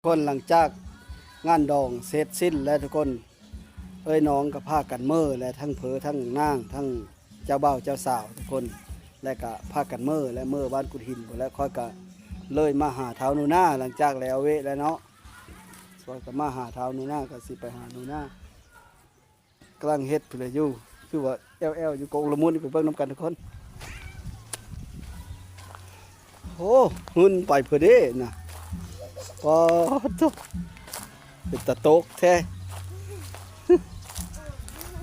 ຄົນ ຫຼັງຈາກງານດອງເສັດສິ້ນແລ້ວທຸກຄົນ ເອື້ອຍນ້ອງກໍພາກັນເມືອແລ້ວ ທັງເພີທັງນາງ ທັງເຈົ້າບ່າວເຈົ້າສາວທຸກຄົນ ແລ້ວກໍພາກັນເມືອແລ້ວ ເມືອບ້ານກຸດຫີນພຸ້ນແຫຼະ. ຂ້ອຍກໍເລີຍມາຫາທ້າວໜູນາ ຫຼັງຈາກແລ້ວເວະແລ້ວເນາະ ຂ້ອຍກໍມາຫາທ້າວໜູນາ ກໍຊິໄປຫາໜູນາ. ກຳລັງເຮັດພຸ້ນແຫຼະຢູ່ ຄືວ່າແອວໆຢູ່ ກົກລະມຸນ ໄປເບິ່ງນຳກັນທຸກຄົນ. ໂອ້ ຫຶ້ນໄປເພິ່ນເດ້ນະ ປາດໂທ້ ເປັນຕາຕົກແທ້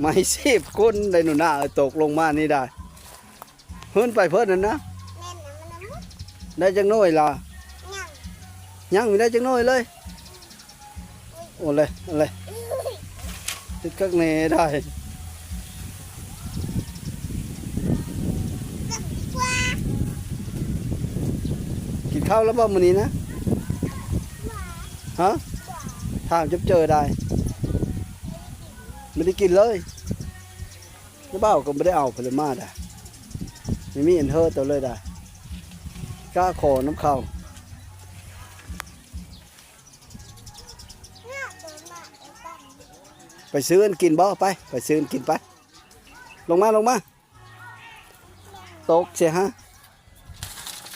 ໄມ້ສິບຄົນໄດໂນນາເອີຍ ຕົກລົງມານີ້ໄດ້. ເພິ່ນໄປເພິ່ນນັ້ນນະ ແມ່ນນະ ມັນນະ ໄດ້ຈັກໜ່ວຍລະ? ຍັງ ຍັງບໍ່ໄດ້ຈັກໜ່ວຍເລີຍ. ໂອ້ເລີຍ ເອົາເລີຍ ເຮັດຄັກແນ່ໄດ້. ກິນເຂົ້າແລ້ວບໍ່ມື້ນີ້ນະ? ຮະ? ຖາມຈັບເຈີໄດ້ ບໍ່ໄດ້ກິນເລີຍ. ນ້າບ່າວກໍບໍ່ໄດ້ເອົາຜະລະມາດາ ມີມີອັນເຮີໂຕເລີຍດາ ກ້າຂໍນຳເຂົາ. ໄປຊື້ອັນກິນບໍ່? ໄປ ໄປຊື້ອັນກິນໄປ. ລົງມາ ລົງມາ. ຕົກເສຍຫາ.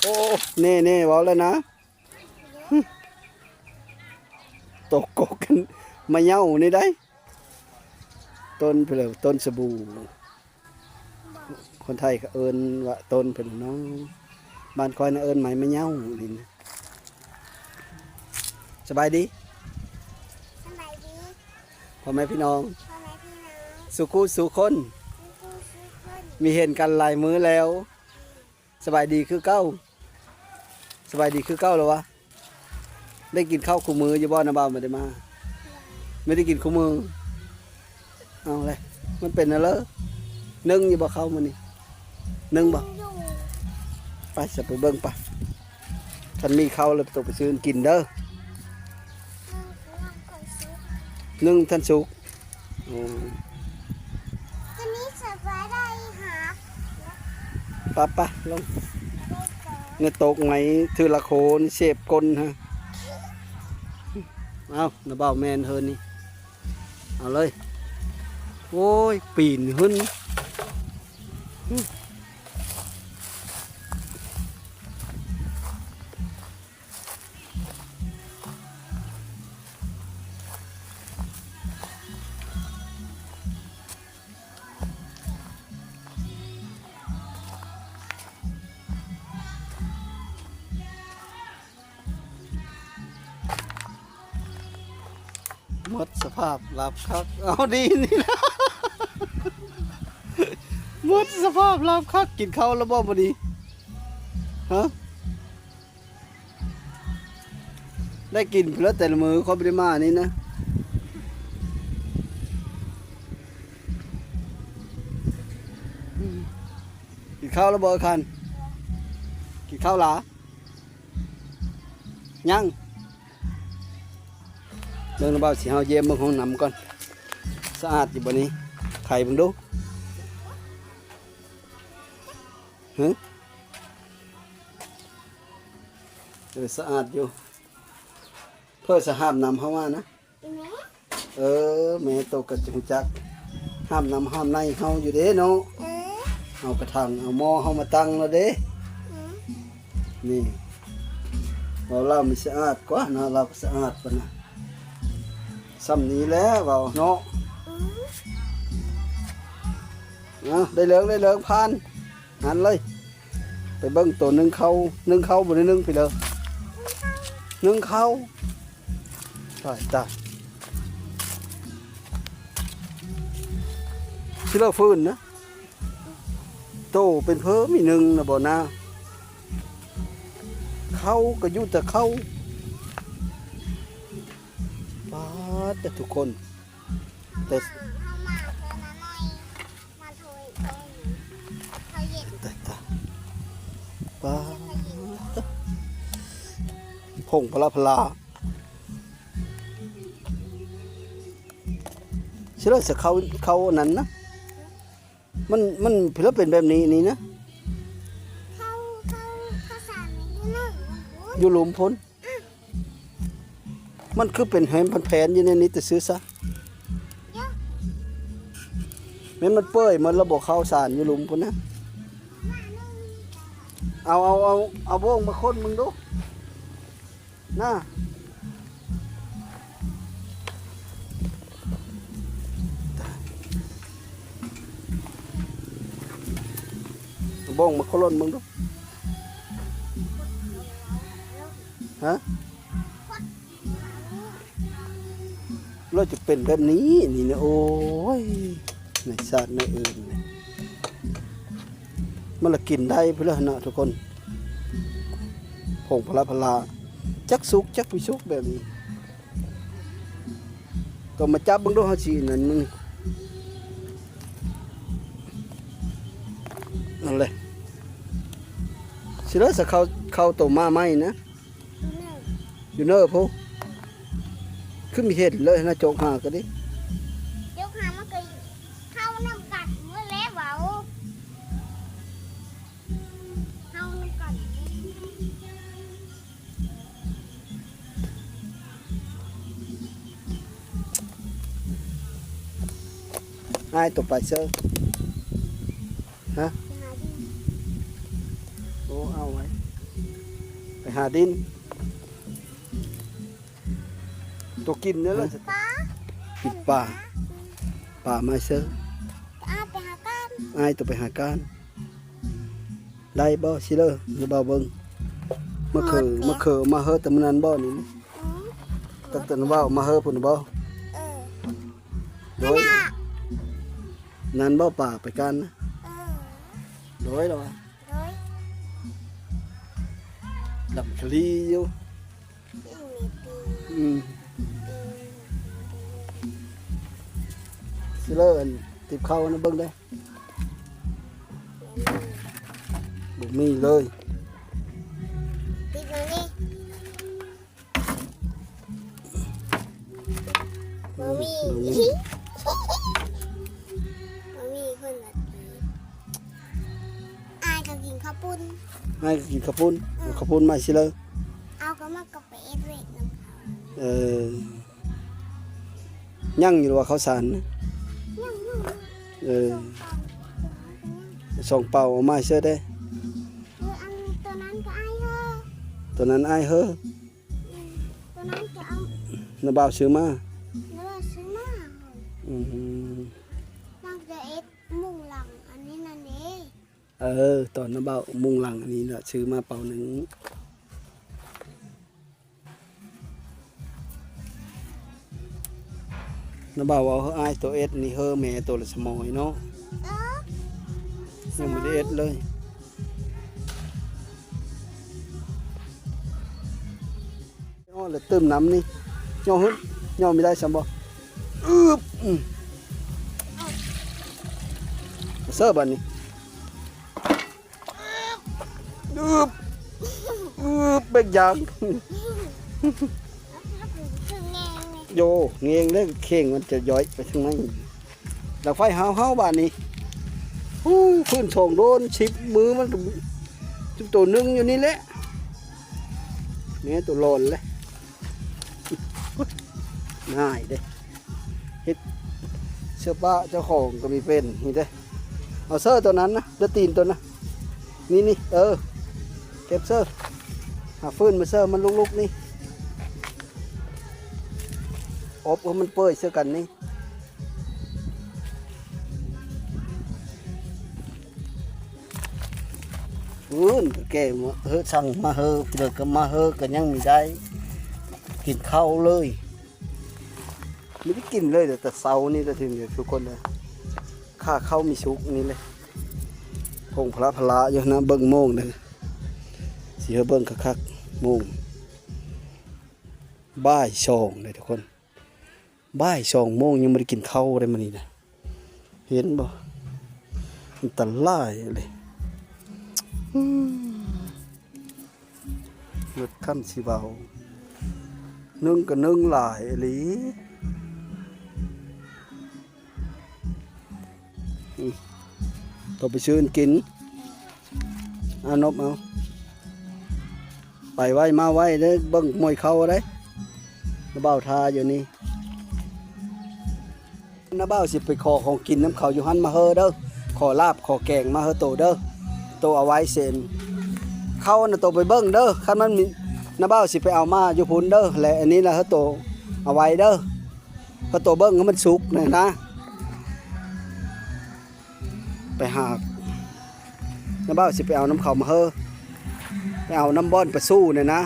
ໂອ້ ແນ່ໆ ເວົ້າແລ້ວນະ. ຕົກກົກກັນມາເຍົານີ້ໄດ໋. ຕົ້ນເພິ່ນ ຕົ້ນສະບູ ຄົນໄທເຂົາເອີ້ນວ່າຕົ້ນເພິ່ນເນາະ ບ້ານຂ້ອຍນະເອີ້ນໄມ້ມະເຍົານີ້ນະ. ສະບາຍດີ ສະບາຍດີ ພໍ່ແມ່ພີ່ນ້ອງ ພໍ່ແມ່ພີ່ນ້ອງ ສູ່ຄູ່ສູ່ຄົນ ສູ່ຄູ່ສູ່ຄົນ ມີເຫັນກັນຫຼາຍມື້ແລ້ວ. ສະບາຍດີຄືເກົ່າ ສະບາຍດີຄືເກົ່າແລ້ວວະ. ໄດ້ກິນເຂົ້າຄູ່ມື້ຢູ່ບໍ່? ນ້າບ່າວບໍ່ໄດ້ມາ ບໍ່ໄດ້ກິນຄູ່ມື້. ເອົາແຫຼະ ມັນເປັນແນວເລີ ໜຶ້ງຢູ່ບໍ່ເຂົ້າມື້ນີ້? ໜຶ້ງບໍ່? ໄປ ສະ ໄປເບິ່ງປະ ຄັນມີເຂົ້າແລ້ວຕ້ອງໄປຊື້ກິນເດີ. ໜຶ້ງທັນສຸກ. ໂອ້ ຕົວນີ້ສະບາຍໄດ້ຫາ ປະ ປະ ລົງ ເງິນຕົກໄໝ ຖືລະໂຄນ ເສບກົ້ນຮະ. ເອົາ ນ້າບ່າວແມ່ນເຮີນີ້ ເອົາເລີຍ. ໂອ້ຍ ປີນຫຶ້ນ. ໝົດສະພາບ ຫຼັບຄັກ. ເອົາ ດີນີ້ນະ ໝົດສະພາບ ຫຼັບຄັກ. ກິນເຂົ້າແລ້ວບໍ່ມື້ນີ້? ຮະ? ໄດ້ກິນພຸ້ນແຫຼະ ແຕ່ລະມື້ຂ້ອຍບໍ່ໄດ້ມານີ້ນະ. ກິນເຂົ້າແລ້ວບໍ່ ຄັນ? ກິນເຂົ້າລະ? ຍັງ. ເບິ່ງນຳ ບ່າວຊິເຮົາຢ້ຽມເບິ່ງຫ້ອງນ້ຳກ່ອນ ສະອາດຢູ່ບໍ່ນີ້? ໄຂເບິ່ງດູ. ຫຶ? ເອີ ສະອາດຢູ່. ເພິ່ນສະຫາບນ້ຳເຮົາມານະ. ແມ່ ເອີ ແມ່ໂຕກໍຈະຮູ້ຈັກ ຫ້າມນ້ຳຫ້າມໃນເຮົາຢູ່ເດ້ເນາະ. ເອີ ເອົາກະຖັງເອົາໝໍ້ເຮົາມາຕັ້ງແລ້ວເດ້. ອືມ ນີ້ ເວົ້າລາວມີສະອາດກວ່າເນາະ ລາວກໍສະອາດປານນະ. ສ່ຳນີ້ແຫຼະເວົ້າເນາະ. ອືມ ເອົາ ໄດ້ເລີກ ໄດ້ເລີກ ຜ່ານ ຫັ້ນເລີຍ. ໄປເບິ່ງໂຕໜຶ້ງເຂົ້າ ໜຶ້ງເຂົ້າບໍ່ໄດ້ໜຶ້ງ ພີ່ເລີ ໜຶ້ງເຂົ້າ. ຕາຍ ຕາຍ ຊິລະຟື້ນນະ ໂຕເປັນເພີມີໜຶ້ງນະບໍ່ນາ. ເຂົ້າກໍຢູ່ແຕ່ເຂົ້າ. ປາດ ແຕ່ທຸກຄົນ ແຕ່ ເຮົາມາເທື່ອລະໜ້ອຍ ມາຖ້ວຍ ຖ້ວຍໜຶ່ງ ເຂົ້າເຢັນ. ຕາຍ ຕາຍ ປາດ ຜົງພະລາພະລາ. ຊິລະ ຊິເຂົ້າ ເຂົ້າອັນນັ້ນນະ ມັນ ມັນ ເພິ່ນເປັນແບບນີ້ນີ້ນະ. ເຂົ້າ ເຂົ້າ ເຂົ້າສານຢູ່ເນາະ ຢູ່ລຸ່ມພຸ້ນ. ອືມ ມັນຄືເປັນແຜ່ນເປັນແຜ່ນຢູ່ໃນນີ້ແຕ່ຊື່ຊະ. ແມ່ນມັນເປີຍໝົດແລ້ວບໍ່ ເຂົ້າສານຢູ່ລຸ່ມພຸ້ນນະ. ເອົາ ເອົາ ເອົາ ເອົາໂບ້ງມາຄົ້ນເບິ່ງດູນະ. ເອົາໂບ້ງມາຄົ້ນເບິ່ງດູ. ຮະ? ແລ້ວຈະເປັນແບບນີ້ນີ້ນະ. ໂອ້ຍ ໃນຊາດໃນອື່ນນີ້ ມັນລະກິນໄດ້ພຸ້ນລະນະທຸກຄົນ. ຜົງພະລາພະລາ ຈັກສຸກຈັກບໍ່ສຸກແບບນີ້. ຕ້ອງມາຈັບເບິ່ງດູ ເຮົາຊິນັ້ນມັນ ນັ້ນແຫຼະ. ຊິເລີສະ ເຂົ້າ ເຂົ້າໂຕມາໃໝ່ນະ. ຢູ່ເນີ ຢູ່ເນີພຸ້ນ ຄືມີເຫັນເລີຍນະ. ຈົກຫາກໍດີ ຈົກຫາມັນກໍເຂົ້ານຳກັນໝົດແລ້ວ ເວົ້າເຂົ້ານຳກັນ. ອ້າຍໂຕໄປເຊີ. ຮະ? ໂອ້ ເອົາໄວ້ ໄປຫາດິນ ໂຕກິນເດີລະ. ປາ ກິນປາ ປາມາເຊີ. ອ້າຍໄປຫາການ ອ້າຍໂຕໄປຫາການ ໄດ້ບໍ່ຊິເລີ? ນະບ່າວເບິ່ງ ມະເຂືອ ມະເຂືອມາເຮີແຕ່ມື້ນັ້ນບໍ່ນີ້? ອື ຕັ້ງແຕ່ນະບ່າວມາເຮີພຸ້ນບໍ່? ເອີ ໂດຍ ນັ້ນບໍ່ ປາໄປການນະ. ເອີ ໂດຍລະວ່າ ໂດຍ ດຳຄະລີຢູ່. ອືມ ຊິເລີ ອັນຕິບເຂົ້ານະເບິ່ງເດ້ ບໍ່ມີເລີຍ. ຕິບມານີ້ ບໍ່ມີ ບໍ່ມີ ບໍ່ມີຄົນມາຕິບ. ອ້າຍກໍກິນເຂົ້າປຸ້ນ ອ້າຍກໍກິນເຂົ້າປຸ້ນ. ເອີ ເອົາເຂົ້າປຸ້ນມາຊິເລີ ເອົາກໍມາ ໄປເຮັດວຽກນຳເຂົາ. ເອີ ຍັງຢູ່ວ່າເຂົ້າສານນະ? ຍັງຢູ່. ເອີ ສອງເປົາ ເອົາມາໃຫ້ເຊີເດ້. ເອີ ອັນໂຕນັ້ນກໍອ້າຍເຮີ ໂຕນັ້ນອ້າຍເຮີ. ອືມ ໂຕນັ້ນກໍເອົາ ນ້າບ່າວຊື້ມາ ນ້າບ່າວຊື້ມາ. ອືມ ມັນຈະເຮັດມຸງຫຼັງອັນນີ້ນັ້ນເດ້. ເອີ ຕອນນ້າບ່າວມຸງຫຼັງອັນນີ້ລະ ຊື້ມາເປົາໜຶ່ງ. ນ້າບ່າວເວົ້າເຮີອ້າຍໂຕເອັດນີ້ ເຮີແມ່ໂຕລະສະໝອຍເນາະ. ເອີ ຍັງບໍ່ໄດ້ເອັດເລີຍ. ຍໍແລ້ວຕື່ມນ້ຳນີ້ ຍໍຫຶດ ຍໍມີໄດ້ຊ້ຳບໍ່? ອືບ ອື ເຊີບາດນີ້ ອືບ ອືບ ເບັກຢາງ ໂຢ ແງງເດ້ ເຄັ່ງມັນຈະຍ້ອຍໄປທາງໃນ. ດັງໄຟຫາວໆ ບາດນີ້ ໂອ້ ພື້ນສອງໂດນ ສິບ ມືມັນກໍຈຸໂຕໜຶ່ງຢູ່ນີ້ແຫຼະ ແມ່ໂຕຫຼອນແຫຼະ ງ່າຍເດ້ ເຮັດເສື້ອຜ້າເຈົ້າຂອງກໍມີເປັນ ນີ້ເດ້. ເອົາເຊີໂຕນັ້ນນະ ເຫຼືອຕີນໂຕນະ ນີ້ໆ ເອີ ເກັບເຊີ ຫາຟືນມາເຊີມັນລຸກໆ ນີ້ ອົບໃຫ້ມັນເປີຍເຊິ່ງກັນນີ້. ອື່ນ ແກມາເຮີ ສັ່ງມາເຮີ ເລີກກໍມາເຮີ ກໍຍັງມີໄດ້ກິນເຂົ້າເລີຍ ມີໄດ້ກິນເລີຍ ແຕ່ເຊົ້ານີ້ລະ ທຸກຄົນເອີຍ ຂ້າເຂົ້າມີສຸກນີ້ແຫຼະ ຜົງພະລາພະລາຢູ່ນະ. ເບິ່ງໂມງເດີ ຊິໃຫ້ເບິ່ງຄັກໆ ໂມງ ບ່າຍສອງເດີທຸກຄົນ. ບ່າຍສອງໂມງຍັງບໍ່ໄດ້ກິນເຂົ້າເດ້ມື້ນີ້ນະ ເຫັນບໍ່? ອັນຕະລາຍເລີຍ ອືມ ເບິດຄຳຊິເວົ້າ ໜຶ່ງກໍໜຶ່ງຫຼາຍອີ່ຫຼີ. ອືມ ຕ້ອງໄປຊື້ອັນກິນ ອາ ນົບເອົາ ໄປໄວມາໄວເດີ ເບິ່ງມວຍເຂົ້າເດ້ ໄປ ບ່າວທ່າຢູ່ນີ້ ນ້າບ່າວຊິໄປຂໍຂອງກິນນຳເຂົາຢູ່ຫັ້ນມາເຮີເດີ ຂໍລາບຂໍແກງມາເຮີໂຕເດີ ໂຕເອົາໄວ້ເຊັນ ເຂົ້ານະໂຕໄປເບິ່ງເດີ ຄັນມັນມີ ນ້າບ່າວຊິໄປເອົາມາຢູ່ພຸ້ນເດີ ແລະອັນນີ້ລະເຮີໂຕເອົາໄວ້ເດີ ເຮີໂຕເບິ່ງໃຫ້ມັນສຸກແດ່ນະ ໄປຫາ ນ້າບ່າວຊິໄປເອົານຳເຂົາມາເຮີ ໄປເອົານຳບ່ອນປາຊູ່ນີ້ນະ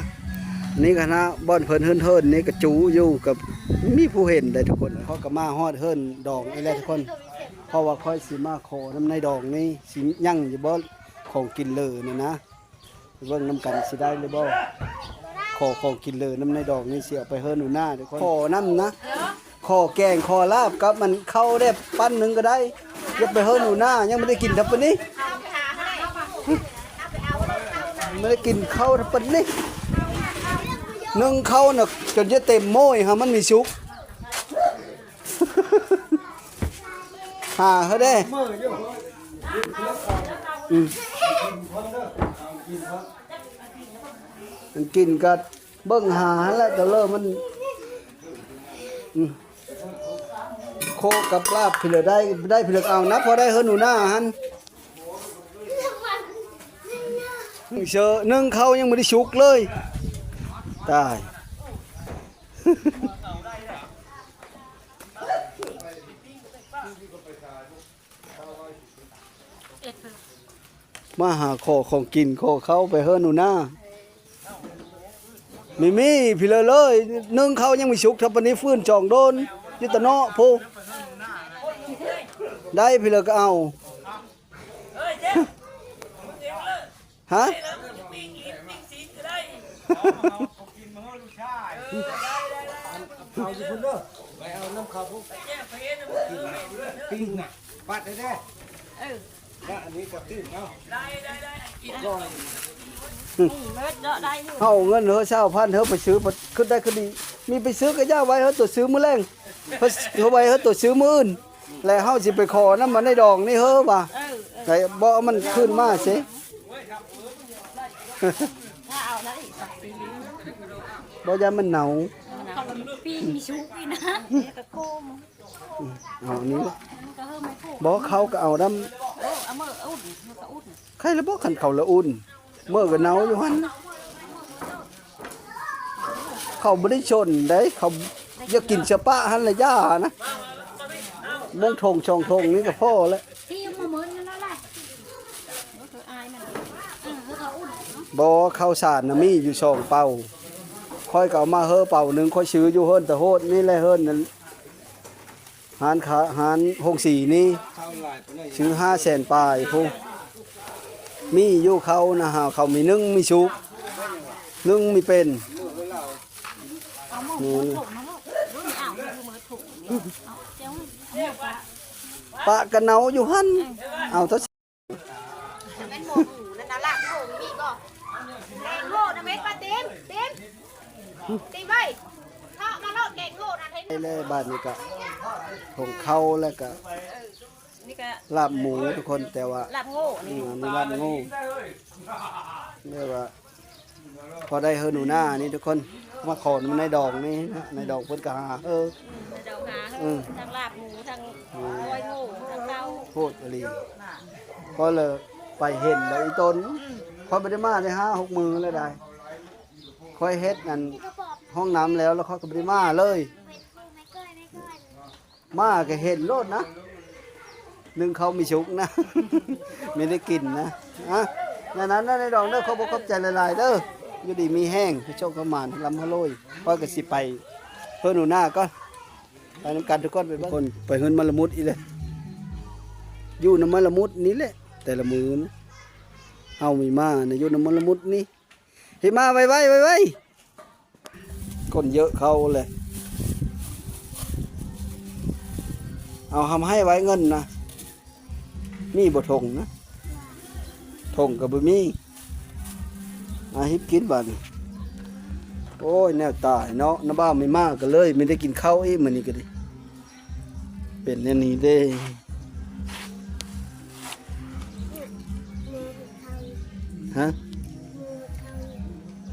ນີ້ຄະນະບ່ອນເພິ່ນເຮີນໆນີ້ກະຈູຢູ່ ກະມີຜູ້ເຫັນໄດ໋ທຸກຄົນ ຂ້ອຍກະມາຮອດເຮືອນດອງນີ້ແຫຼະທຸກຄົນ ເພາະວ່າຂ້ອຍຊິມາຂໍນຳນາຍດອງນີ້ ຊິຍັງຢູ່ບໍ່ຂອງກິນເລີນີ້ນະ ໄປເບິ່ງນຳກັນຊິໄດ້ຫຼືບໍ່ ຂໍຂອງກິນເລີນຳນາຍດອງນີ້ ຊິເອົາໄປເຮືອນໜູນາເດີ ຂໍນຳນະ ຂໍແກງຂໍລາບກັບມັນເຂົ້າແດ່ປັ້ນໜຶ່ງກະໄດ້ ຢ່າໄປເຮີໜູນາ ຍັງບໍ່ໄດ້ກິນທັບປານນີ້ ບໍ່ໄດ້ກິນເຂົ້າທັບປານນີ້ ໜຶ່ງເຂົ້ານະຈົນຈະເຕັມໂມ້ຍຫາມັນມີສຸກ ຫາເຮົາເດ້ ອືມ ມັນກິນກະເບິ່ງຫາຫັ້ນແຫຼະ ແຕ່ເລີມັນ ອືມ ໂຄກັບລາບພີເລີໄດ້ ໄດ້ພີເລີກະເອົານະ ພໍໄດ້ເຮີໜູນາຫັ້ນ ເຊີ ໜຶ່ງເຂົ້າຍັງບໍ່ໄດ້ສຸກເລີຍ ຕາຍ. ມາຫາຂໍຂອງກິນ ຂໍເຂົ້າໄປເຮີໜູນາ ມີມີພີເລີເລີຍ ໜຶ່ງເຂົ້າຍັງມີສຸກ ຖ້າປານນີ້ຟື້ນຈອງໂດນ ຢູ່ຕະເນາະພຸ້ນ ໄດ້ພີເລີກະເອົາ. ຮະ ເອົາຢູ່ພຸ້ນເດີ ໄປເອົານຳເຂົາພຸ້ນ ປີ້ງນະ ປັດໄດ້ແດ່ ເອີ ແລະອັນນີ້ກະຕື່ມເອົາ ເຮົາເງິນເຮົາຊາວພັນ ເຮົາໄປຊື້ ຄິດໄດ້ຄິດດີ ມີໄປຊື້ກະຢ່າໄວ້ ເຮົາຕົວະຊື້ມື້ແລງ ເຮົາໄວ້ ເຮົາຕົວະຊື້ມື້ອື່ນ ແລະເຮົາຊິໄປຂໍນຳມັນໃນດອງນີ້ເຮີວ່າ ເອີ ເອີ ໄດ້ບໍ່ ເອົາມັນຄືນມາເສ ຖ້າເອົານັ້ນອີກ ບໍ່ຢ້ານມັນເນົ່າ ປີ້ງມີຊຸກອີກນະ ກະໂຄມ ເອົາອັນນີ້ລະ ມັນກະເຮີມັນໂຄມ ບໍ່ ເຂົາກະເອົານຳ ເອີ ເອົາເມີອຸ່ນ ເຮົາກະອຸ່ນ ໃຄລະບໍ່ ຄັນເຂົາລະອຸ່ນ ເມີກະເນົ່າຢູ່ຫັ້ນ ເຂົາບໍ່ໄດ້ຊົນໃດ ເຂົາຢາກກິນສະປະຫັ້ນລະຢ່ານະ ມົງຖົງສອງຖົງນີ້ກະພໍແລ້ວ ບໍ່ ເຂົ້າສານນະມີຢູ່ສອງເປົາ ຂ້ອຍກະເອົາມາເຮີເປົາໜຶ່ງ ຂ້ອຍຊື້ຢູ່ເຮືອນຕາໂຫດນີ້ແຫຼະ ເຮືອນນັ້ນ ຮ້ານຄ້າ ຮ້ານໂຮງສີນີ້ ຊື້ຫ້າແສນປາຍພຸ້ນ ມີຢູ່ເຂົ້ານະ ຫາເຂົ້າມີໜຶ່ງມີສຸກ ໜຶ່ງມີເປັນ ປະກະເນົ່າຢູ່ຫັ້ນ ເອົາເທົ່າ ແມ່ນໝໍໝູນັ້ນນະ ລາບໂຫມີບໍ່ ແກງໂຫນະແມ່ນປາຕີນ ຕີນ ຕີນໄວ້ ເທາະມາໂລດແກງໂຫນະ ເຫັນ ແລ້ວບາດນີ້ກະ ຖົງເຂົ້າ ແລ້ວກະ ນີ້ກະ ລາບໝູທຸກຄົນ ແຕ່ວ່າ ລາບໂຫນີ້ ອືມ ອັນນີ້ລາບໂຫ ແບບວ່າ ພໍໄດ້ເຮີໜູນານີ້ທຸກຄົນ ມາຂໍນຳນາຍດອງນີ້ນະ ນາຍດອງເພິ່ນກະຫາເຮີ ອືມ ນາຍດອງຫາເຮີ ອືມ ທັງລາບໝູ ທັງ ອືມ ກ້ອຍໂຫ ທັງເຕົ້າ ໂຫດອີ່ຫຼີ ຂ້ອຍເລີຍໄປເຫັນແລ້ວອີ່ຕົນ ອືມ ຂ້ອຍບໍ່ໄດ້ມາໄດ້ຫ້າຫົກມື້ແລ້ວໃດ ຂ້ອຍເຮັດອັນຫ້ອງນ້ຳແລ້ວ ແລ້ວຂ້ອຍກະບໍ່ໄດ້ມາເລີຍ ມາກະເຫັນໂລດນະ ໜຶ່ງເຂົ້າມີສຸກນະ ມີໄດ້ກິນນະ ອະ ແນວນັ້ນນະ ນາຍດອງເດີ ຂໍຂອບໃຈຫຼາຍໆເດີ ຢູ່ດີມີແຮງ ໃຫ້ໂຊກໃຫ້ໝານ ຮ່ຳໃຫ້ລວຍ ຂ້ອຍກະຊິໄປເຮີໜູນາກ່ອນ ໄປນຳກັນທຸກຄົນ ໄປເບິ່ງ ໄປເຮືອນມະລະມຸດອີກແລ້ວ ຢູ່ນຳມະລະມຸດນີ້ແຫຼະ ແຕ່ລະມື້ນະ ເຮົາມີມານະ ຢູ່ນຳມະລະມຸດນີ້ ເຮີມາໄວໆ ໄວໆ ຄົນເຍີະເຂົ້າແຫຼະ ເອົາ ຫຳໃຫ້ໄວ້ເງິນນະ ມີບໍ່ຖົງນະ ຖົງກະບໍ່ມີ ອາ ຮີບກິນບາດນີ້ ໂອ້ຍ ແນວຕາຍເນາະ ນ້າບ່າວມີມາກະເລີຍ ມີໄດ້ກິນເຂົ້າອີກມື້ນີ້ກະດີ ເປັນແນວນີ້ເດ້ ຮະ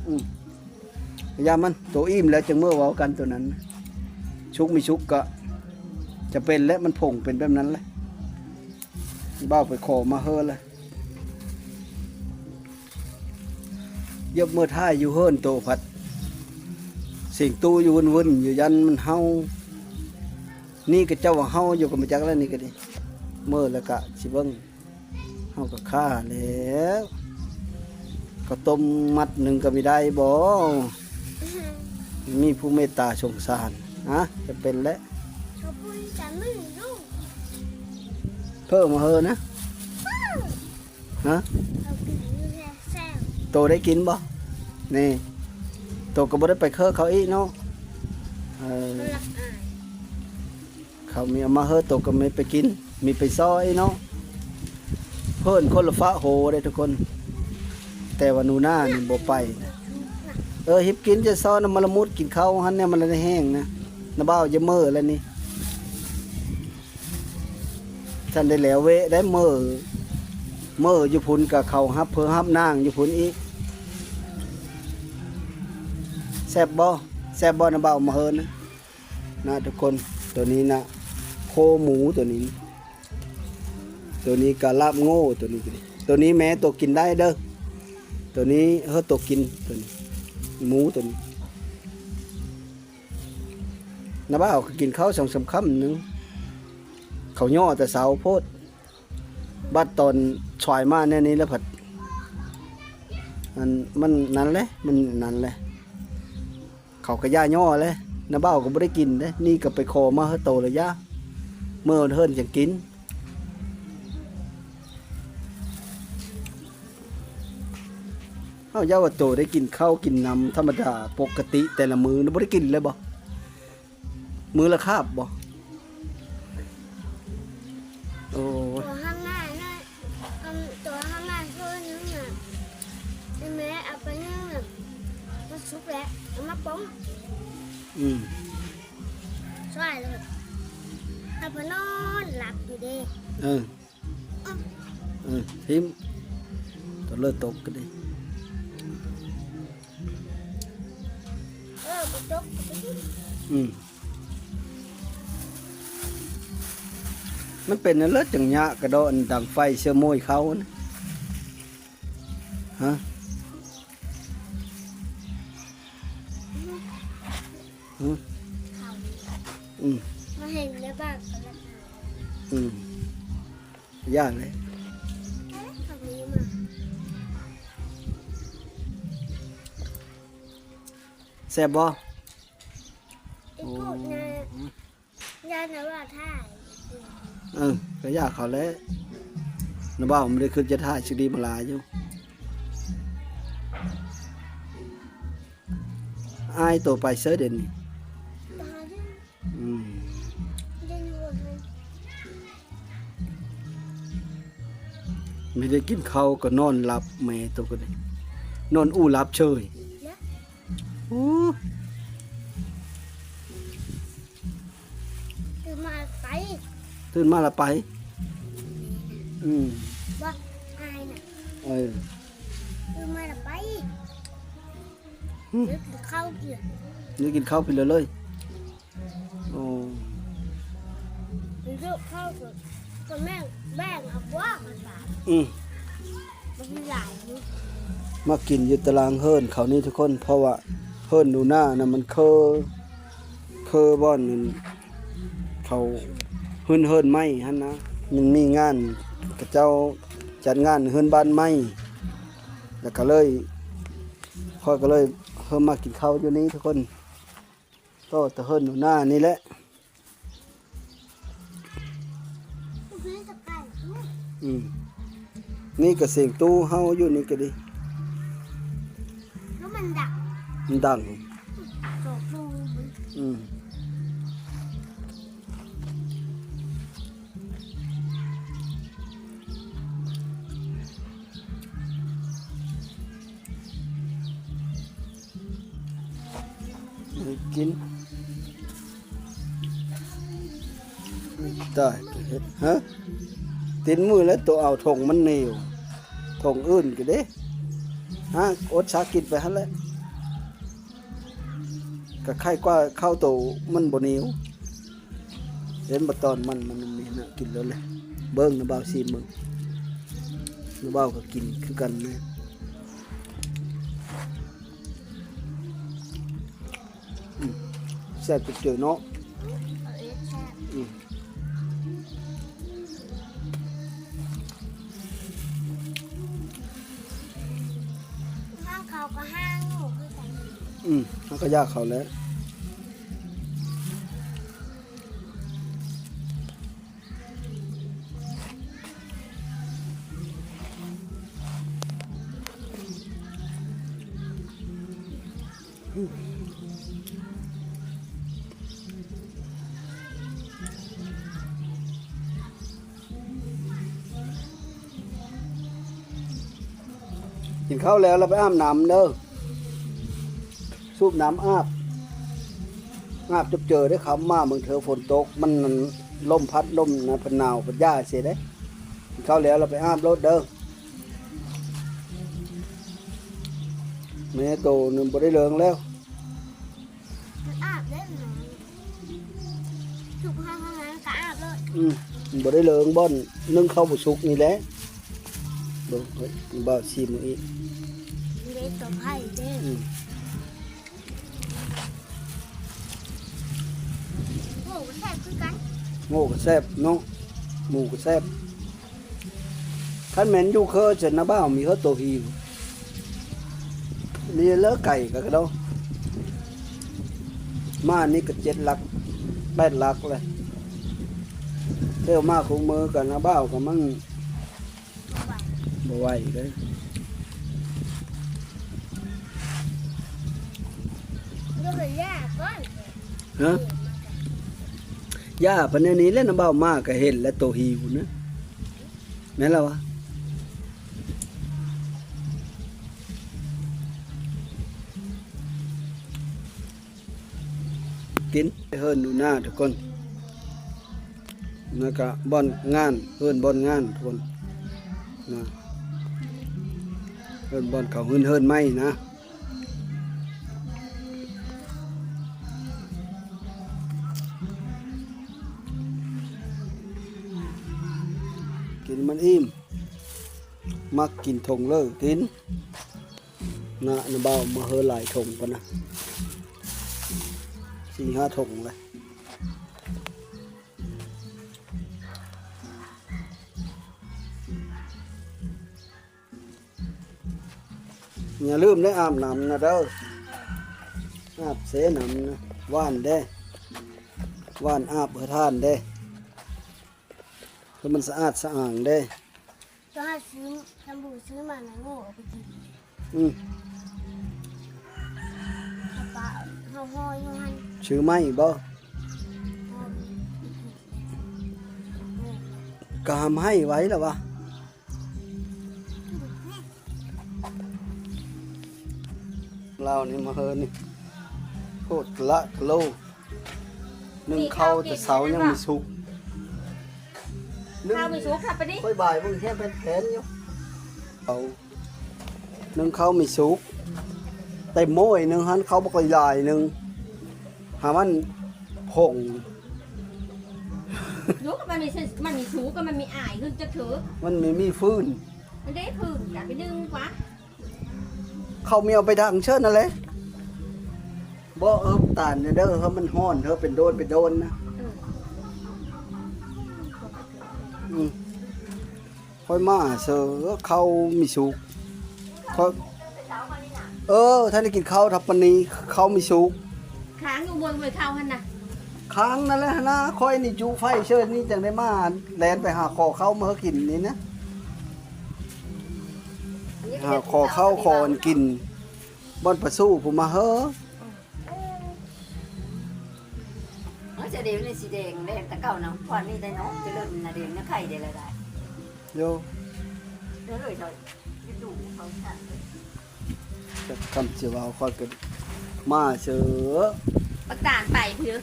ອືມ ຢ່າມັນ ໂຕອີ່ມແລ້ວຈຶ່ງເມືອເວົ້າກັນໂຕນັ້ນ. ສຸກມີສຸກກະຈະເປັນແຫຼະ ມັນຜົງເປັນແບບນັ້ນແຫຼະ. ບ່າວໄປຂໍມາເຮີລະ ຢາກເມືອຖ່າຍຢູ່ເຮືອນໂຕພັດ ສຽງຕູ້ຢູ່ວຶ່ນໆ ຢູ່ ຢ້ານມັນເຫົ່າ. ນີ້ກະເຈົ້າວ່າເຫົ່າຢູ່ກະບໍ່ຈັກແລ້ວ ນີ້ກະດີ ເມືອແລ້ວກະຊິເບິ່ງ. ເຮົາກໍຂ້າແລ້ວ ເຂົ້າຕົ້ມມັດໜຶ່ງກໍມີໄດ້ບໍ່? ມີຜູ້ເມດຕາສົງສານ ຮະ ຈະເປັນແຫຼະ. ເຂົາປຸ້ນຈະມຶງລູກ ເພີ່ມມາເຮີນະ ຮະ ເຂົາກິນຢູ່ແທ້ແຊບ. ໂຕໄດ້ກິນບໍ່? ນີ້ ໂຕກໍບໍ່ໄດ້ໄປເຄີເຂົາອີກເນາະ. ເອີ ເຂົາລັກອາຍ. ເຂົາມີເອົາມາເຮີ ໂຕກໍມີໄປກິນ ມີໄປຊອຍເນາະ. ເພິ່ນຄົນລະຝາໂຫເດ້ທຸກຄົນ ແຕ່ວ່າໜູນານີ້ບໍ່ໄປນະ. ເອີ ຮີບກິນຈະຊອນນຳ ມາລະມຸດກິນເຂົ້າຫັ້ນແນ່ ມັນລະໄດ້ແຮງນະ. ນະບ່າວຢ່າເມີແລ້ວນີ້ ຊັ້ນໄດ້ແລ້ວເວະໄດ້ເມີ ເມີຢູ່ພຸ້ນກະເຂົາຮັບເພີຮັບນາງຢູ່ພຸ້ນອີກ. ແຊບບໍ່? ແຊບບໍ່ນະບ່າວມາເຮີນະ? ນະທຸກຄົນ ໂຕນີ້ນະ ໂຄໝູໂຕນີ້ ໂຕນີ້ກະລາບໂງ່ ໂຕນີ້ ໂຕນີ້ແມ່ໂຕກິນໄດ້ເດີ ໂຕນີ້ເຮີໂຕກິນ ໂຕນີ້ໝູໂຕນີ້. ນະບ່າວກໍກິນເຂົ້າສອງສາມຄຳໜຶ່ງ ເຂົາຍໍແຕ່ເຊົ້າໂພດ. ບັດຕອນສວາຍມາແນວນີ້ແລ້ວພັດ ອັນ ມັນນັ້ນແຫຼະ ມັນນັ້ນແຫຼະ. ເຂົາກະຢ່າຍໍແຫຼະ ນະບ່າວກໍບໍ່ໄດ້ກິນເດ້. ນີ້ກໍໄປຂໍມາເຮີໂຕລະຢ່າ ເມີເຮີນຈັ່ງກິນ. ເຮົາຢ່າວ່າໂຕໄດ້ກິນເຂົ້າກິນນ້ຳທຳມະດາປົກກະຕິແຕ່ລະມື້ນະ ບໍ່ໄດ້ກິນເລີຍບໍ່? ມື້ລະຄາບບໍ່? ໂອ້ຍ ຕົວຂ້າງໜ້ານະ ອັນ ຕົວຂ້າງໜ້າໂຊນະ ອີແມ່ເອົາໄປໜຶ້ງນະ ມັນສຸກແລ້ວ ເອົາມາປົງ. ອືມ ຊ່ວຍເລີຍ ເຮົາໄປນອນຫຼັບຢູ່ເດ້. ເອີ ເອີ ຖິ້ມ ຕົວເລີດຕົກກໍດີ. ເອີ ບໍ່ຕົກກໍໄປຖິ້ມ. ອືມ ມັນເປັນອັນເລີດຈັ່ງຍະກະດອກ ອັນດັງໄຟເຊື້ອໂມຍເຂົ້ານະ ຮະ. ອືມ ອືມ ມາເຫັນໃນບ້ານກໍລະ ອືມ ຢ້ານເລີຍ ເອີ ເຂົາມີມາ ແຊບບໍ່? ອີກຜູ້ນະ ໂອ້ ຢ້ານນະວ່າຖ່າຍ ເອີ ກະຢາກເຂົາແຫຼະ ນະບ່າວມັນໄດ້ຄືຈະຖ່າຍຊິດີມາຫຼາຍຢູ່. ອ້າຍໂຕໄປເຊີເດນນີ້? ອືມ ມີໄດ້ກິນເຂົ້າກໍນອນຫຼັບ ແມ່ໂຕກໍໄດ້ນອນອູ່ຫຼັບເຊີຍ. ໂອ້ ຕື່ນມາໄປ ຕື່ນມາລະໄປ. ອືມ ບໍ່ອາຍນະ ເອີ ຕື່ນມາລະໄປ. ອືມ ເດີກິນເຂົ້າກິນ ເດີກິນເຂົ້າກິນເລີຍ. ໂອ້ ເດີເຂົ້າກໍແມ່ງແບ່ງເອົາກວ່າມັນວ່າ. ອືມ ມັນຫຼາຍຢູ່ ມາກິນຢູ່ຕາລາງເຮືອນເຂົານີ້ທຸກຄົນ ເພາະວ່າເຮືອນໜູນານະ ມັນຄື ຄືບ່ອນນັ້ນ ເຂົາຮຶ້ນເຮືອນໃໝ່ຫັ້ນນະ ມັນມີງານ ເຂົາເຈົ້າຈັດງານເຮືອນບ້ານໃໝ່ ແລ້ວກໍເລີຍ ຂ້ອຍກໍເລີຍເລີ່ມມາກິນເຂົ້າຢູ່ນີ້ທຸກຄົນ ຕໍ່ແຕ່ເຮືອນໜູນານີ້ແຫຼະ. ອືມ ນີ້ກໍສຽງຕູ້ເຫົ່າຢູ່ນີ້ກໍດີ ແລ້ວມັນດັງ ມັນດັງ ສອງຕູ້ມັນ ອືມ. ໃຫ້ກິນ ຕາຍ ເຮັດ ຮະ ຕີນມືແລ້ວໂຕເອົາຖົງມັນໜີວ ຖົງອື່ນກໍເດ້ ຮະ ອົດສາກິນໄປຫັ້ນແຫຼະ. ກະໄຄກວ່າເຂົ້າໂຕມັນບໍ່ໜຽວ. ເຫັນບໍ່ ຕອນມັນ ມັນມີນະ ກິນແລ້ວແຫຼະ. ເບິ່ງນະບ່າວຊີມເບິ່ງ ນະບ່າວກໍກິນຄືກັນນະ. ອືມ ແຊບເຈີເນາະ. ອືມ ທາງເຂົາກໍຫາງຢູ່ຄືກັນ. ອືມ ເຮົາກໍຢາກເຂົາແຫຼະ. ກິນເຂົ້າແລ້ວ ລະໄປອາບນ້ຳເດີ ສູບນ້ຳອາບ ອາບຈົບເຈີໄດ້. ຄຳມາເບິ່ງເທີຝົນຕົກ ມັນລົມພັດລົມນະ ເພິ່ນໜາວເພິ່ນຢ່າເສຍເດ້. ກິນເຂົ້າແລ້ວ ລະໄປອາບໂລດເດີ. ແມ່ໂຕນີ້ບໍ່ໄດ້ເລີງແລ້ວ. ອາບເດ້ ສຸກເຮົາທຳງານກໍອາບໂລດ. ອືມ ບໍ່ໄດ້ເລີງບ່ອນໜຶ້ງເຂົ້າບໍ່ສຸກນີ້ແຫຼະ. ເບິ່ງ ເບິ່ງບ່າວຊີມເບິ່ງອີກ. ເດ້ ຕົວໄຜ່ເດ້. ອືມ ໂອ້ ກໍແຊບຄືກັນ. ໂອ້ ກໍແຊບເນາະ ໝູກໍແຊບ. ຄັນແມ່ນຢູ່ເຄີ ຈະນະບ່າວມີເຮີໂຕຫີວ ມີເລີໄກ່ກະກະໂດ ມານີ້ກະເຈັດຫຼັກແປດຫຼັກແລ້ວ. ແຕ່ມາຄູ່ມື້ກະນະບ່າວກະມັນບໍ່ໄຫວເດ້. ຫາ ຢ່າປານແນວນີ້ແຫຼະ ນະບ່າວມາກະເຫັນແລ້ວໂຕຫິວນະ. ແມ່ນລະວະ ກິນ ເຮີນຢູ່ໜ້າທຸກຄົນ ແລ້ວກະບ່ອນງານ ເຮີນບ່ອນງານທຸກຄົນນະ ເຮີນບ່ອນເຂົາ ເຮືອນ ເຮືອນໄມ້ນະ. ກິນມັນອີ່ມ ມັກກິນຖົງເລີ ກິນນະ ນະບ່າວມາເຮີຫຼາຍຖົງປານນະ ສີ່ຫ້າຖົງແຫຼະ. ຢ່າລືມເດີ ອາບນ້ຳນະເດີ ອາບເຊນ້ຳນະ ຫວ່ານເດ້ ຫວ່ານອາບໃຫ້ທ່ານເດ້ ເພື່ອມັນສະອາດສະອ້າງເດ້. ຕົວເຮົາຊື້ ຈຳບູຊື້ມານະ ໂງ່ເອົາໄປກິນ. ອືມ ເອົາປາ ເຮົາຫໍ່ຢູ່ຫັ້ນ ຊື້ໃໝ່ບໍ? ຫໍ່ ກະຫຳໃຫ້ໄວ້ລະວະ. ລາວນີ້ມາເຮີນີ້ ໂຄດກະລະກະໂລ ໜຶ້ງເຂົ້າແຕ່ເຊົ້າຍັງບໍ່ສຸກ. ໜຶ້ງເຂົ້າມີສຸກຄັບປານີ້ ຂ້ອຍບາຍເບິ່ງແຮງແຜ່ນໆຢູ່ ເອົາ ໜຶ້ງເຂົ້າມີສຸກ ເຕັມໝໍ້ໜຶ່ງຫັ້ນ ເຂົ້າບັກຫຼາຍໆໜຶ່ງ ຫາມັນຜົງ. ລູກມັນມີ ມັນມີສຸກ ມັນມີອາຍຂຶ້ນຈັກເທື່ອ ມັນມີ ມີຟືນ ມັນໄດ້ຟືນກະໄປດຶງກວ່າ. ເຂົາມີເອົາໄປດັງເຊີນນັ້ນແຫຼະ. ບໍ່ເອີບຕານເດີ ເອີ ມັນຮ້ອນເດີ ເປັນໂດນເປັນໂດນນະ. ອືມ ອືມ ຂ້ອຍມາເຊີເຂົ້າມີສຸກ ຂ້ອຍ ເອີ ທ່ານໄດ້ກິນເຂົ້າທັບປານນີ້ ເຂົ້າມີສຸກ. ຄ້າງຢູ່ເມືອງເລີຍເຂົ້າຫັ້ນນະ ຄ້າງນັ້ນແຫຼະຫັ້ນນະ. ຂ້ອຍນີ້ຈຸໄຟເຊີນນີ້ຈັ່ງໄດ້ມາ ແລ່ນໄປຫາຂໍເຂົ້າມາກິນນີ້ນະ. ຫາຂໍເຂົ້າຂໍອັນກິນ ບ່ອນປາຊູຜູ້ມາເຮີ. ເອີ ສະເດວນີ້ສີແດງ ແດງແຕ່ເກົ່ານະ ຄວັນນີ້ໄດ້ເນາະ ຈະເລີນນະ ແດງນະ ໄຂ່ໄດ້ລະໄດ້ ໂຍ ເດີເລີຍເທາະ ຢູ່ເຂົາ ຄຳຊິເວົ້າຂ້ອຍກໍມາເຊີ. ບັກຕານໄປພຸ້ນເດີ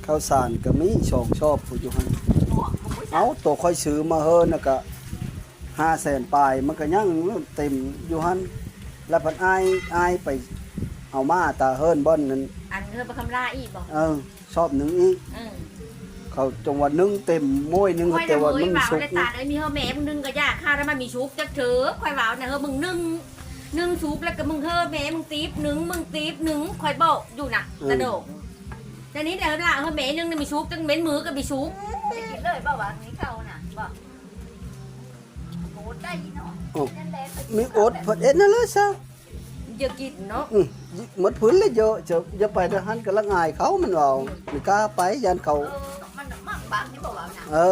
ເຂົ້າສານກໍມີສອງຊອບພຸ້ນຢູ່ຫັ້ນ. ເອົ້າ ໂຕຂ້ອຍຊື້ມາເຮີນະກະຫ້າແສນປາຍ ມັນກໍຍັງເຕັມຢູ່ຫັ້ນ. ແລ້ວພັດອ້າຍ ອ້າຍໄປເອົາມາຕາເຮີນບ່ອນນັ້ນ ອັນເຮືອນບັກຄຳລາອີກບໍ່? ເອີ ຊອບໜຶ່ງອີກ ເອີ ເຂົາຈົງວ່າໜຶ່ງເຕັມໂມຍໜຶ່ງ ຂ້ອຍ ແຕ່ວ່າມັນສຸກ ຕາເອີຍ ມີເຮີແມ່ມຶງໜຶ່ງກໍຢ່າ ຂ້າວແລ້ວມັນມີສຸກຈັກເທື່ອ ຂ້ອຍເວົ້ານະ ເຮີມຶງໜຶ່ງ ໜຶ່ງສຸກ ແລ້ວກໍມຶງເຮີແມ່ມຶງຕີບໜຶ່ງ ມຶງຕີບໜຶ່ງ ຂ້ອຍບອກຢູ່ນະ ເອີ ຕາດອກ ແຕ່ນີ້ແຫຼະ ເຮີແມ່ໜຶ່ງນະມີສຸກ ຈັ່ງເມັນມືກໍມີສຸກ ໄດ້ກິນເລີຍບໍ່ວ່າ ມີເຂົ້ານະບໍ່? ໂອ້ ໄດ້ເນາະ ໂອ້ ແມ່ນແຫຼະ ມີອົດເພິ່ນເຮັດນັ້ນແຫຼະຊະ ຢ່າກິນເນາະ ອື ໝົດພື້ນແລ້ວເຍາະ ເຈົ້າຢ່າໄປທາງຫັ້ນ ກະລະອາຍເຂົາ ມັນເວົ້າ ອື ບໍ່ກ້າໄປ ຢ້ານເຂົາ ເອີ ມັນໝັກບາງນີ້ບໍ່ວ່ານະ ເອີ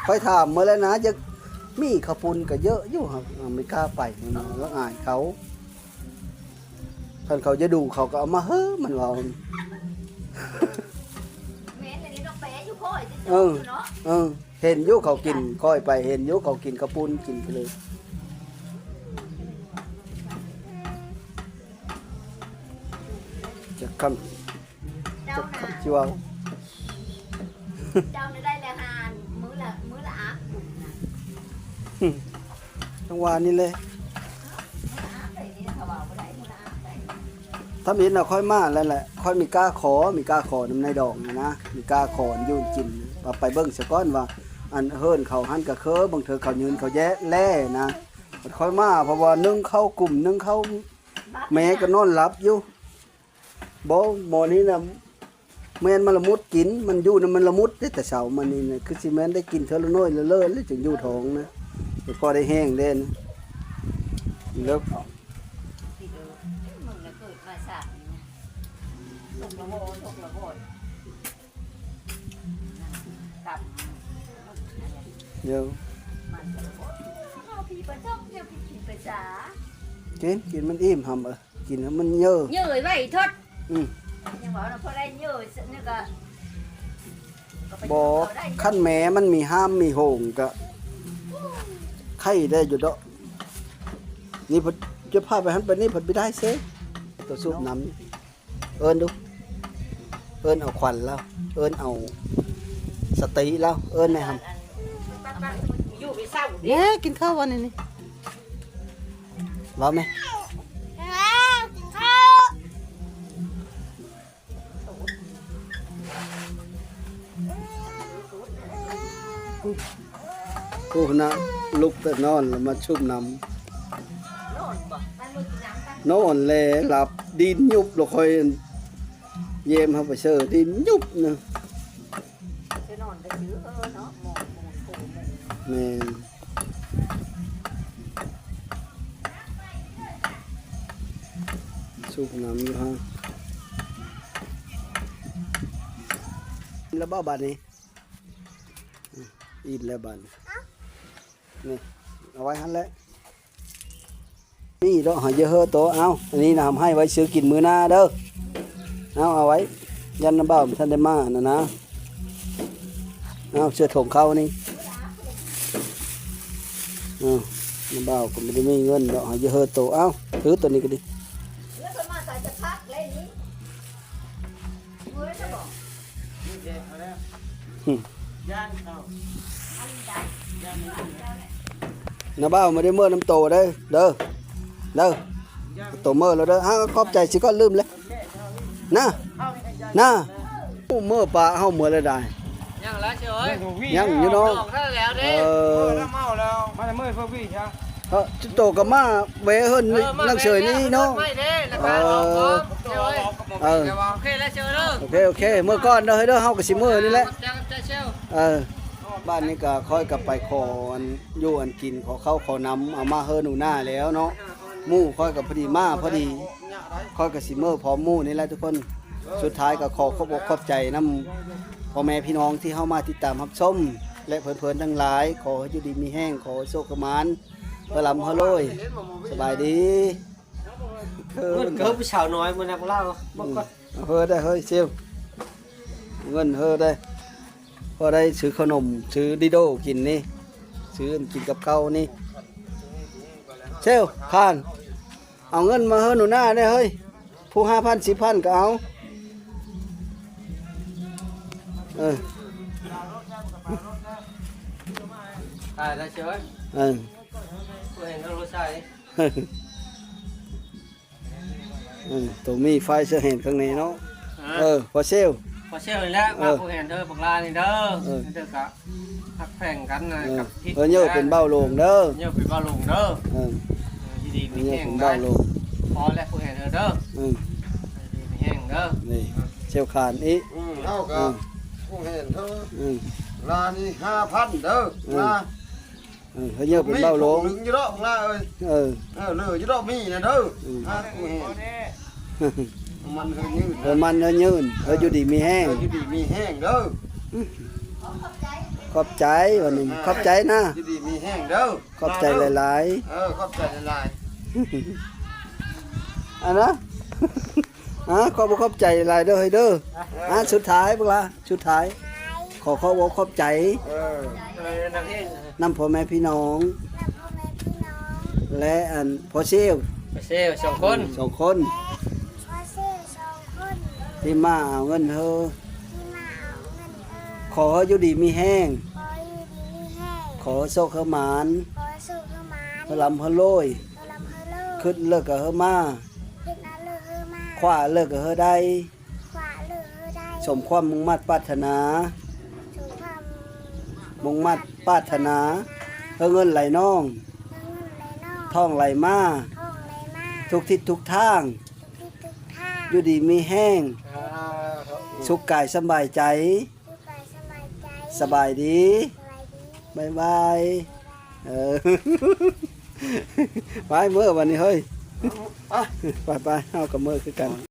ຂ້ອຍຖາມໝົດແລ້ວນະ ຢາກມີເຂົ້າປຸ້ນກະເຍາະຢູ່ ບໍ່ກ້າໄປ ມັນລະອາຍເຂົາ ຄັນເຂົາຈະດຸເຂົາກະເອົາມາເຮີ ມັນເວົ້າ ແມ່ນອັນນີ້ເນາະ ແປຢູ່ ເອີ ເນາະ ເອີ. ເຫັນຢູ່ເຂົາກິນ ຂ້ອຍໄປເຫັນຢູ່ເຂົາກິນເຂົ້າປຸ້ນ ກິນໄປເລີຍ ຈັກຄຳ ເຈົ້າ ຈັກຄຳຊິເວົ້າ ເຈົ້ານະໄດ້ແລ້ວຫາ ມື້ລະ ມື້ລະອັບ ຈັ່ງຫວານີ້ແຫຼະ. ທຳອິດນະ ຂ້ອຍມາແລ້ວແຫຼະ ຂ້ອຍມີກ້າຂໍ ມີກ້າຂໍນຳນາຍດອງນະ ມີກ້າຂໍຢູ່ກິນ ວ່າໄປເບິ່ງສາກ່ອນວ່າ ອັນເຮືອນເຂົາຫັ້ນກະຄື ບາງເທື່ອເຂົາຍືນເຂົາແຍະແລ້ນະ ຂ້ອຍມາ ເພາະວ່າໜຶ່ງເຂົ້າກຸ້ມ ໜຶ່ງເຂົ້າ ແມ່ກໍນອນຫຼັບຢູ່ ບໍ່ ໝໍນີ້ນະ ແມ່ນມັນລະມຸດກິນ ມັນຢູ່ນຳມັນລະມຸດເດ້ ແຕ່ເຊົ້າມານີ້ນະ ຄືຊິແມ່ນໄດ້ກິນເທື່ອລະໜ້ອຍລະເລີແລ້ວຈຶ່ງຢູ່ທ້ອງນະ ແຕ່ພໍໄດ້ແຮງເດ້ນະ ແລ້ວ ດຽວ ກິນ ກິນມັນອີ່ມຫຳເອີ ກິນໃຫ້ມັນເຍີ ເຍີໄວ້ທອດ ອື ຍັງເວົ້ານະ ພໍໄດ້ເຍີນີ້ກະ ບໍ່ ຄັນແມ່ມັນມີຫ້າມມີໂຮງກະໄຄໄດ້ຢູ່ດອກ ນີ້ເພິ່ນຈະພາໄປຫັ້ນໄປນີ້ ເພິ່ນບໍ່ໄດ້ເຊ ໂຕສູບນ້ຳ ເອີ້ນດູ ເອີ້ນເອົາຂວັນລາວ ເອີ້ນເອົາສະຕິລາວ ເອີ້ນແມ່ຫຳ ຢູ່ໄປເຊົາເດ້ ແມ່ກິນເຂົ້າວັນນີ້ ນີ້ ເວົ້າແມ່ ກິນເຂົ້າ ຜູ້ນະ ລຸກແຕ່ນອນລະມາສູບນ້ຳ ນອນແລ ຫຼັບ ດິນຍຸບລະ ຂ້ອຍແຍມເຮົາໄປເຊີ ດິນຍຸບນະ ແມ່ນ ສູບນ້ຳຢູ່ຫັ້ນ ລະບໍ່ບາດນີ້ ອີ່ມແລ້ວບາດນີ້ ນີ້ ເອົາໄວ້ຫັ້ນແຫຼະ ນີ້ເດາະ ເຮົາຢ່າເຮີໂຕ ເອົາ ອັນນີ້ນະ ເຮົາໃຫ້ໄວ້ຊື້ກິນມື້ໜ້າເດີ ເອົາ ເອົາໄວ້ ຢ້ານນ້າບ່າວບໍ່ທັນໄດ້ມາຫັ້ນນະ ເອົາ ເສື້ອຖົງເຂົ້ານີ້ ເອົາ ນ້າບ່າວກໍບໍ່ໄດ້ມີເງິນດອກ ເຮົາຢ່າເຮີໂຕ ເອົາ ຖືໂຕນີ້ກໍດີ. ນ້າບ່າວບໍ່ໄດ້ເມີນຳໂຕເດີ ເດີ ເດີ ໂຕເມີແລ້ວເດີ ອ້າວ ຂອບໃຈຊິກ່ອນ ລືມແລ້ວ ນະ ນະ ໂອ້ ເມີປະເຮົາເມີແລ້ວດາຍ ຍັງລະເຊີຍ ຍັງຢູ່ເນາະ ດອກເທົ່າແລ້ວເດ້ ເອີ ເອີ ເຮົາເອົາແລ້ວ ມາແຕ່ມື້ເພິ່ນວິຊະ ເອີ ໂຕກໍມາແວະເຮືອນ ເອີ ນາງເຊີຍນີ້ເນາະ ເອີ ເອີ ໂອເຄແລ້ວເຊີຍເດີ ໂອເຄ ໂອເຄ ເມືອກ່ອນເດີ ເຮີຍເດີ ເຮົາກໍຊິເມືອນີ້ແຫຼະ ຂອບໃຈ ຂອບໃຈເຊີຍ ເອີ ບ້ານນີ້ກໍຂ້ອຍກໍໄປຂໍອັນຢູ່ອັນກິນ ຂໍເຂົ້າຂໍນ້ຳ ເອົາມາເຮີໜູນາແລ້ວເນາະ ໝູ່ຂ້ອຍກໍພໍດີມາພໍດີ ຂ້ອຍກໍຊິເມືອພ້ອມໝູ່ນີ້ແຫຼະທຸກຄົນ ສຸດທ້າຍກໍຂໍຂອບອົກຂອບໃຈນຳພໍ່ແມ່ພີ່ນ້ອງທີ່ເຂົ້າມາຕິດຕາມຮັບຊົມ ແລະ ເພິ່ນໆທັງຫຼາຍ ຂໍໃຫ້ຢູ່ດີມີແຮງ ຂໍໃຫ້ໂຊກໃຫ້ໝານ ເຮີລຳເຮີລວຍ ສະບາຍດີ ເຮີ ເຮີຜູ້ສາວນ້ອຍມື້ນັ້ນລາວ ອືມ ເຮີໄດ້ເຮີຊິວ ເງິນເຮີໄດ້ ພໍໄດ້ຊື້ເຂົ້າໜົມ ຊື້ດີໂດກິນນີ້ ຊື້ອັນກິນກັບເຂົ້ານີ້ ເຊວ ຄານ ເອົາເງິນມາເຮີໜູນາແດ່ເຮີຍ ຜູ້ຫ້າພັນ ສິບພັນກໍເອົາ ເອີ ຕາຍແລ້ວເຊວ ເອີ ບໍ່ເຫັນເອົາລົດໃສ່. ເອີ ໂຕມີໄຟເຊື່ອແຫນຂ້າງໃນເນາະ. ເອີ ພໍ່ເຊວ ພໍ່ເຊວນີ້ແຫຼະ ເອີ ມາຜູ້ແຫນເດີ ບັກຫຼ້ານີ້ເດີ. ເອີ ເດີກະຮັກແພງກັນນະ ເອີ ກັບທິດ ເອີ ເຢີເປັນເບົາໂລງເດີ ເຢີເປັນເບົາໂລງເດີ. ເອີ ເອີ ຢູ່ດີມີແຮງ ເຢີເປັນເບົາໂລງ ພໍແລ້ວຜູ້ແຫນເດີ. ເອີ ຢູ່ດີມີແຮງເດີ ນີ້ ເຊວຂານອີກ. ເອີ ເຮົາກະ ເອີ ຜູ້ແຫນເດີ ເອີ ລານີ້ຫ້າພັນເດີ ເອີ ລາ ເອີ ເຮີເຢີເປັນເບົາໂລງ ມີຜົງໜຶ່ງຢູ່ດອກລາເອີຍ. ເອີ ເອີ ເຫຼືອຢູ່ດອກມີນະເດີ. ອືມ ຫາກູເຫັນ ມັນເຮີຍືນ ເອີ ມັນເຮີຍຍືນ ເອີ ເອີ ຢູ່ດີມີແຮງ ເອີ ຢູ່ດີມີແຮງເດີ. ຂອບໃຈ ວັນນີ້ ເອີ ຂອບໃຈນະ ຢູ່ດີມີແຮງເດີ. ຂອບໃຈຫຼາຍໆ ເອີ ຂອບໃຈຫຼາຍໆ. ອັນນະ ອາ ຂໍບອກຂອບໃຈຫຼາຍເດີເຮີຍເດີ. ເອີ ອາ ສຸດທ້າຍ ພວກຫຼາ ສຸດທ້າຍ ຂໍຂອບອົກຂອບໃຈ ເອີ ນຳພໍ່ແມ່ພີ່ນ້ອງ ນຳພໍ່ແມ່ພີ່ນ້ອງ ແລະ ອັນ ພໍ່ເຊວ ພໍ່ເຊວສອງຄົນ ສອງຄົນ ພໍ່ເຊວສອງຄົນ ທີ່ມາເອົາເງິນເຮີ ທີ່ມາເອົາເງິນເຮີ. ຂໍເຮີຢູ່ດີມີແຮງ ຂໍຢູ່ດີມີແຮງ ຂໍໂຊກເຮີໝານ ຂໍໂຊກເຮີໝານ ເຮີລ່ຳເຮີລວຍ ເຮີລ່ຳເຮີລວຍ ຄຶດເລີກກະເຮີມາ ຄຶດເລີກກະເຮີມາ ຄວ້າເລີກກະເຮີໄດ້ ຄວ້າເລີກເຮີໄດ້ ສົມຄວາມມຸ່ງມາດປາດຖະໜາ ສົມຄວາມມຸ່ງມາດປາດຖະໜາ ເຮີເງິນໄຫຼນອງ ເຮີເງິນໄຫຼນອງ ທອງໄຫຼມາ ທອງໄຫຼມາ ທຸກທິດທຸກທາງ ທຸກທິດທຸກທາງ ຢູ່ດີມີແຮງ ສາທຸ ສຸກກາຍສະບາຍໃຈ ສຸກກາຍສະບາຍໃຈ ສະບາຍດີ ສະບາຍດີ ບາຍບາຍ ບາຍບາຍ ເອີ ໄປເມືອບັດນີ້ເຮີຍ ໄປ ໄປ ເຮົາກະເມືອຄືກັນ.